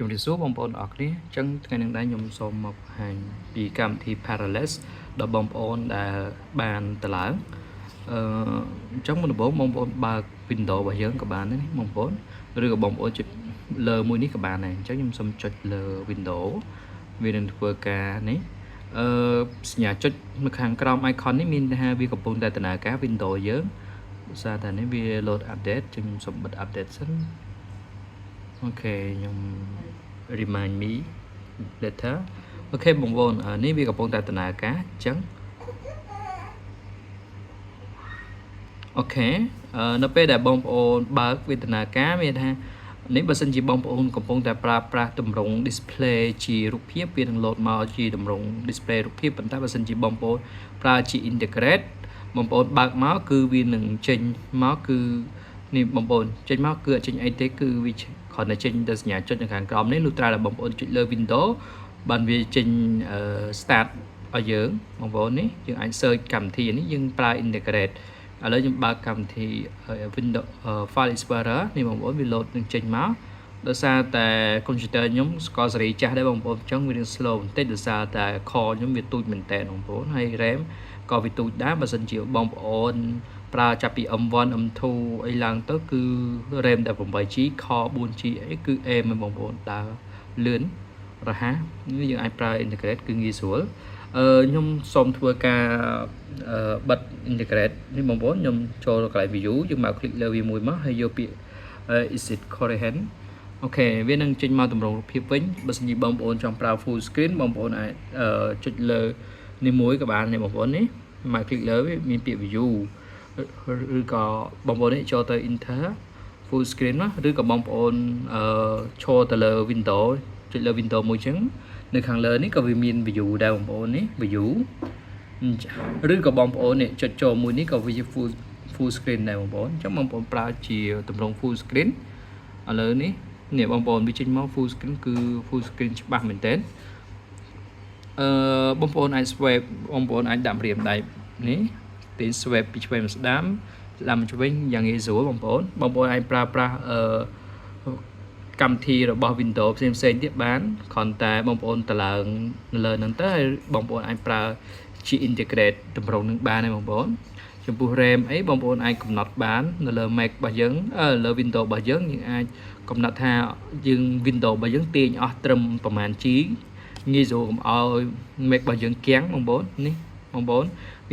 ជំរាបសួរបងប្អូនអរគ្នាអញ្ចឹងថ្ងៃនេះដែរខ្ញុំសូមមកបង្ហាញពីកម្មវិធី Parallels ដល់បងប្អូនដែលបានតម្លើងអឺអញ្ចឹងមុនដំបូងបងប្អូនបើក Windows របស់យើងក៏បានដែរនេះបងប្អូនឬក៏បងប្អូនចុចលើមួយនេះក៏បានដែរអញ្ចឹងខ្ញុំសូមចុចលើ Windows វានឹងធ្វើការនេះអឺសញ្ញាចុចនៅខាងក្រោម icon នេះមានថាវាកំពុងតែដំណើរការ Windows យើងឧស្សាហ៍តែនេះវា load update ចឹងខ្ញុំសូមបិទ update សិន OK ខ្ញុំ remind me later. OK បងប្អូននេះវាកំពុងតែដំណើរការអញ្ចឹង OK នៅពេលដែលបងប្អូនបើកវាដំណើរការមានថានេះបើសិនជាបងប្អូនកំពុងតែប្រើប្រាស់ទម្រង់ display ជារូបភាពវានឹង load មកជាទម្រង់ display រូបភាពប៉ុន្តែបើសិនជាបងប្អូនប្រើជា integrate បងប្អូនបើកមកគឺវានឹងចេញមកគឺនេះបងប្អូនចេញមកគឺអត់ចេញអីទេគឺវាគ្រាន់តែចេញទៅសញ្ញាចុចនៅខាងក្រោមនេះលុះត្រាតែបងប្អូនចុចលើ window បានវាចេញ start ឲ្យយើងបងប្អូននេះយើងអាច search កម្មវិធីនេះយើងប្រើ integrate ឥឡូវខ្ញុំបើកកម្មវិធី Windows File Explorer នេះបងប្អូនវា load នឹងចេញមកដោយសារតែ computer ខ្ញុំស្គាល់សេរីចាស់ដែរបងប្អូនអញ្ចឹងវានឹង slow បន្តិចដោយសារតែ core ខ្ញុំវាទូចមែនតើបងប្អូនហើយ RAM ក៏វាទូចដែរបើសិនជាបងប្អូនប្រើចាប់ពី M1 M2 អីឡើងទៅគឺ RAM តែ 8G core 4G អីគឺ AM បងប្អូនដើរលឿនរហ័សនេះយើងអាចប្រើ integrate គឺងាយស្រួលអឺខ្ញុំសូមធ្វើការបិទ integrate នេះបងប្អូនខ្ញុំចូលកន្លែង view យើងមក click លើវាមួយមកហើយយកពាក្យ exit current. OK វានឹងចេញមកតម្រងរូបភាពវិញបើសិនជាបងប្អូនចង់ប្រើ full screen បងប្អូនអាចចុចលើនេះមួយក៏បាននេះបងប្អូននេះមក click លើវាមានពាក្យ view ឬក៏បងប្អូននេះចូលទៅ enter full screen មកឬក៏បងប្អូនអឺឈរទៅលើ window ចុចលើ window មួយចឹងនៅខាងលើនេះក៏វាមាន view ដែរបងប្អូននេះ view ឬក៏បងប្អូននេះចុចចូលមួយនេះក៏វា full screen ដែរបងប្អូនអញ្ចឹងបងប្អូនប្រើជាទម្រង់ full screen ឥឡូវនេះនេះបងប្អូនវាចេញមក full screen គឺ full screen ច្បាស់មែនទែនអឺបងប្អូនអាច swipe បងប្អូនអាចដាក់ម្រាមដៃនេះទាញ swipe ពីឆ្វេងមកស្ដាំស្ដាំមកឆ្វេងយ៉ាងងាយស្រួលបងប្អូនបងប្អូនអាចប្រើប្រាស់អឺកម្មវិធីរបស់ Windows ផ្សេងផ្សេងទៀតបានគ្រាន់តែបងប្អូនតឡើងនៅលើហ្នឹងទៅហើយបងប្អូនអាចប្រើជា integrate ទម្រង់នឹងបានហើយបងប្អូនចំពោះ RAM អីបងប្អូនអាចកំណត់បាននៅលើ Mac របស់យើងលើ Windows របស់យើងយើងអាចកំណត់ថាយើង Windows របស់យើងទាញអស់ត្រឹមប្រហែល G ងាយស្រួលកុំឲ្យ Mac របស់យើងគាំងបងប្អូននេះបងប្អូន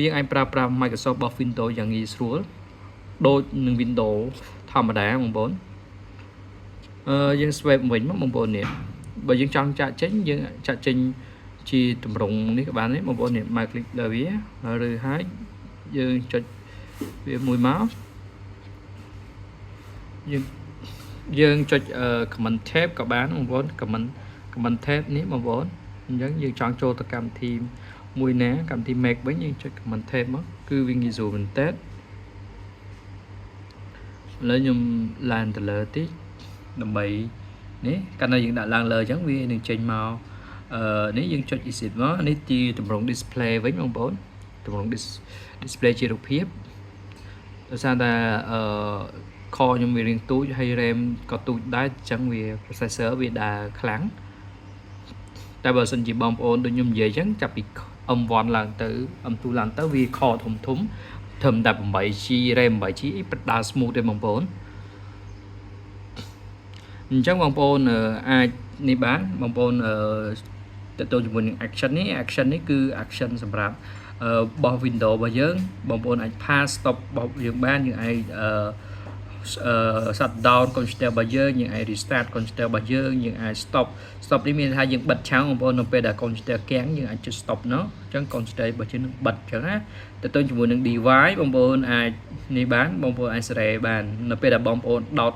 យើងអាចប្រើប្រាស់ Microsoft របស់ Windows យ៉ាងងាយស្រួលដូចនឹង Windows ធម្មតាបងប្អូនអឺយើង swipe វិញមកបងប្អូននេះបើយើងចង់ចាក់ចេញយើងចាក់ចេញជាទម្រង់នេះក៏បានដែរបងប្អូននេះមក click លើវាឬហើយយើងចុចវាមួយមកយើងយើងចុច command tab ក៏បានបងប្អូន command tab នេះបងប្អូនអញ្ចឹងយើងចង់ចូលទៅកម្មវិធីមួយណាកម្មវិធី Mac វិញយើងចុច command tab មកគឺវាងាយស្រួលមែនតើឥឡូវខ្ញុំឡើងទៅលើតិចដើម្បីនេះកាលណាយើងដាក់ឡើងលើអញ្ចឹងវានឹងចេញមកអឺនេះយើងចុច exit មកនេះជាទម្រង់ display វិញបងប្អូនទម្រង់ display ជារូបភាពដោយសារតែអឺ core ខ្ញុំវារៀងទូចហើយ RAM ក៏ទូចដែរអញ្ចឹងវា processor វាដើរខ្លាំងតែបើសិនជាបងប្អូនដូចខ្ញុំនិយាយអញ្ចឹងចាប់ពី M1 ឡើងទៅ M2 ឡើងទៅវា core ធំធំត្រឹមតែ 8G RAM 8G អីប្រដើ smooth ទេបងប្អូនអញ្ចឹងបងប្អូនអាចនេះបានបងប្អូនអឺតទៅជាមួយនឹង action នេះ action នេះគឺ action សម្រាប់បោះ window របស់យើងបងប្អូនអាច pause stop របស់យើងបានយើងអាចអឺ shut down computer របស់យើងយើងអាច restart computer របស់យើងយើងអាច stop stop នេះមានថាយើងបិទឆាងបងប្អូននៅពេលដែល computer គាំងយើងអាចចុច stop ណោះអញ្ចឹង computer របស់យើងនឹងបិទអញ្ចឹងណាទៅទៅជាមួយនឹង device បងប្អូនអាចនេះបានបងប្អូនអាចសេរីបាននៅពេលដែលបងប្អូនដោត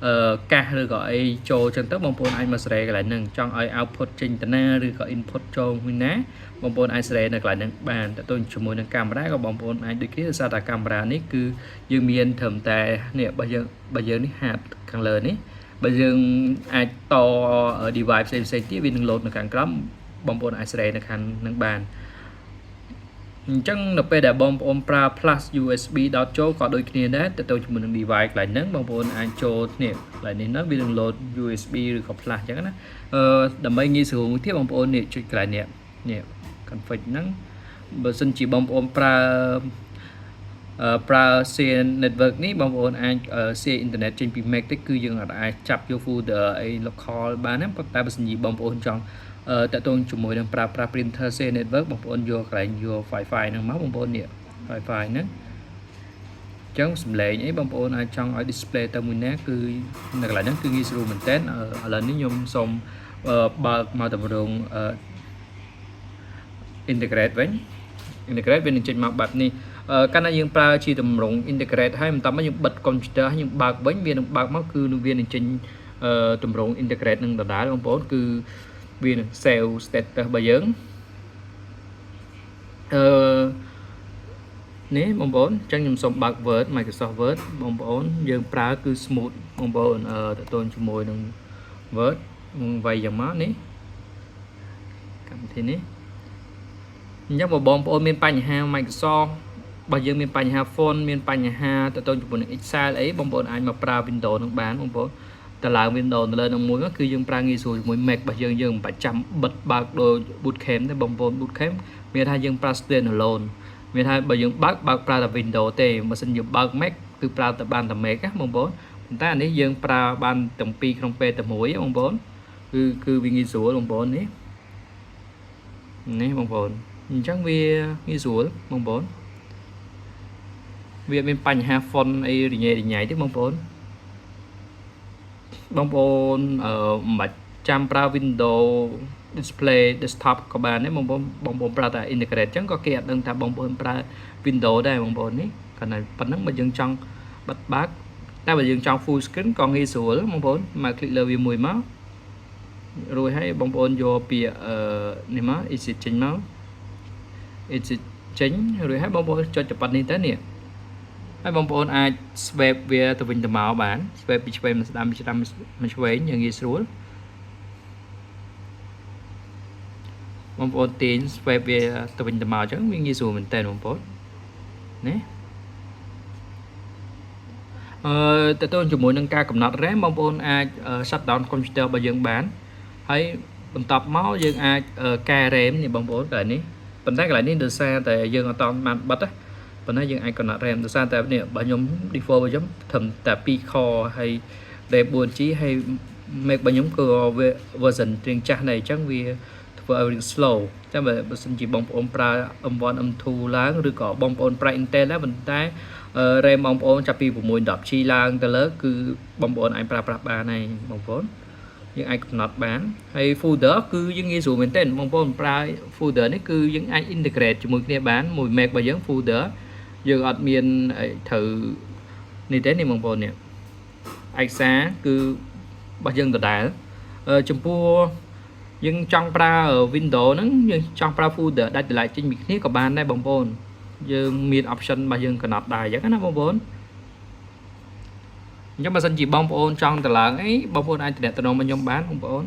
អឺកាសឬក៏អីចូលចឹងទៅបងប្អូនអាចមកសេរីកន្លែងហ្នឹងចង់ឲ្យ output ចេញទៅណាឬក៏ input ចូលមួយណាបងប្អូនអាចសេរីនៅកន្លែងហ្នឹងបានតទៅជាមួយនឹងកាមេរ៉ាក៏បងប្អូនអាចដូចគ្នាដោយសារតែកាមេរ៉ានេះគឺយើងមានត្រឹមតែនេះបើយើងបើយើងនេះហាត់ខាងលើនេះបើយើងអាចត device ផ្សេងផ្សេងទៀតវានឹង load នៅខាងក្រោមបងប្អូនអាចសេរីនៅខាងនឹងបាន។ អញ្ចឹងនៅពេលដែលបងប្អូនប្រើ Plus USB ដោតចូលក៏ដូចគ្នាដែរទៅទៅជាមួយនឹង device កន្លែងហ្នឹងបងប្អូនអាចចូលនេះកន្លែងនេះណាវានឹង load USB ឬក៏ Flash អញ្ចឹងណាអឺដើម្បីងាយស្រួលមួយទៀតបងប្អូននេះចុចកន្លែងនេះនេះ config ហ្នឹងបើសិនជាបងប្អូនប្រើប្រើ share network នេះបងប្អូនអាច share internet ចេញពី Mac ទេគឺយើងអាចចាប់យក folder អី local បានណាប៉ុន្តែបើសិនជាបងប្អូនចង់តាក់ទងជាមួយនឹងប្រើប្រាស់ printer share network បងប្អូនយកកន្លែងយក Wi-Fi ហ្នឹងមកបងប្អូននេះ Wi-Fi ហ្នឹងអញ្ចឹងសំឡេងអីបងប្អូនអាចចង់ឲ្យ display ទៅមួយណាគឺនៅកន្លែងហ្នឹងគឺងាយស្រួលមែនតើឥឡូវនេះខ្ញុំសូមបើកមកតម្រង integrate វិញ integrate វានឹងចេញមកបែបនេះកាលណាយើងប្រើជាទម្រង់ integrate ហើយបន្ទាប់មកយើងបិទ computer ហើយយើងបើកវិញវានឹងបើកមកគឺវានឹងចេញទម្រង់ integrate នឹងដដែលបងប្អូនគឺវានឹង save status របស់យើងអឺនេះបងប្អូនអញ្ចឹងខ្ញុំសូមបើក Word Microsoft Word បងប្អូនយើងប្រើគឺ smooth បងប្អូនអឺតទៅជាមួយនឹង Word វាយយ៉ាងមកនេះកម្មវិធីនេះអញ្ចឹងបើបងប្អូនមានបញ្ហា Microsoft បើយើងមានបញ្ហា font មានបញ្ហាទៅទៅជាមួយនឹង Excel អីបងប្អូនអាចមកប្រើ Windows នឹងបានបងប្អូនតឡើង Windows នៅលើនឹងមួយគឺយើងប្រើងាយស្រួលជាមួយ Mac របស់យើងយើងមិនបាច់ចាំបិទបើកដូច Bootcamp ទេបងប្អូន Bootcamp មានថាយើងប្រើ stand alone មានថាបើយើងបើកបើកប្រើតែ Windows ទេបើសិនយើងបើក Mac គឺប្រើតែបានតែ Mac ណាបងប្អូនប៉ុន្តែអានេះយើងប្រើបានទាំងពីរក្នុងពេលតែមួយបងប្អូនគឺគឺវាងាយស្រួលបងប្អូននេះនេះបងប្អូនអញ្ចឹងវាងាយស្រួលបងប្អូនវាមានបញ្ហា font អីរញ៉េរញ៉ៃទេបងប្អូនបងប្អូនអឺមិនបាច់ចាំប្រើ Windows display desktop ក៏បានដែរបងប្អូនបងប្អូនប្រើតែ integrate អញ្ចឹងក៏គេអត់ដឹងថាបងប្អូនប្រើ Windows ដែរបងប្អូននេះគ្រាន់តែប៉ុណ្ណឹងបើយើងចង់បិទបើកតែបើយើងចង់ full screen ក៏ងាយស្រួលបងប្អូនមក click លើវាមួយមករួចហើយបងប្អូនយកពាក្យអឺនេះមក exit ចេញមក exit ចេញរួចហើយបងប្អូនចុចតែប៉ុណ្្នេះទៅនេះហើយបងប្អូនអាច swap វាទៅវិញទៅមកបាន swap ពីឆ្វេងមកស្ដាំពីស្ដាំមកឆ្វេងយ៉ាងងាយស្រួលបងប្អូនទាញ swap វាទៅវិញទៅមកអញ្ចឹងវាងាយស្រួលមែនតើបងប្អូនណាអឺតើតើជាមួយនឹងការកំណត់ RAM បងប្អូនអាច shut down computer របស់យើងបានហើយបន្ទាប់មកយើងអាចកែ RAM នេះបងប្អូនកន្លែងនេះប៉ុន្តែកន្លែងនេះដោយសារតែយើងអត់បានបិទណាប៉ុន្តែយើងអាចកំណត់ RAM ដោយសារតែនេះបើខ្ញុំ default របស់ខ្ញុំត្រឹមតែ2 core ហើយ RAM 4G ហើយ Mac របស់ខ្ញុំគឺ version ត្រៀងចាស់ដែរអញ្ចឹងវាធ្វើឲ្យរៀង slow តែបើសិនជាបងប្អូនប្រើ M1 M2 ឡើងឬក៏បងប្អូនប្រើ Intel ដែរប៉ុន្តែ RAM បងប្អូនចាប់ពី6 10G ឡើងទៅលើគឺបងប្អូនអាចប្រើប្រាស់បានហើយបងប្អូនយើងអាចកំណត់បានហើយ folder គឺយើងងាយស្រួលមែនទែនបងប្អូនប្រើ folder នេះគឺយើងអាច integrate ជាមួយគ្នាបានមួយ Mac របស់យើង folder យើងអត់មានត្រូវនេះទេនេះបងប្អូននេះឯកសារគឺរបស់យើងដដែលចំពោះយើងចង់ប្រើ Windows ហ្នឹងយើងចង់ប្រើ folder ដាច់តម្លៃចេញពីគ្នាក៏បានដែរបងប្អូនយើងមាន option របស់យើងកំណត់ដែរអញ្ចឹងណាបងប្អូនអញ្ចឹងបើសិនជាបងប្អូនចង់តម្លើងអីបងប្អូនអាចទំនាក់ទំនងមកខ្ញុំបានបងប្អូន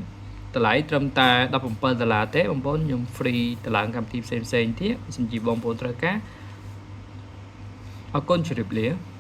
តម្លៃត្រឹមតែ17ដុល្លារទេបងប្អូនខ្ញុំ free តម្លើងកម្មវិធីផ្សេងផ្សេងទៀតបើសិនជាបងប្អូនត្រូវការអរគុណជម្រាបលា។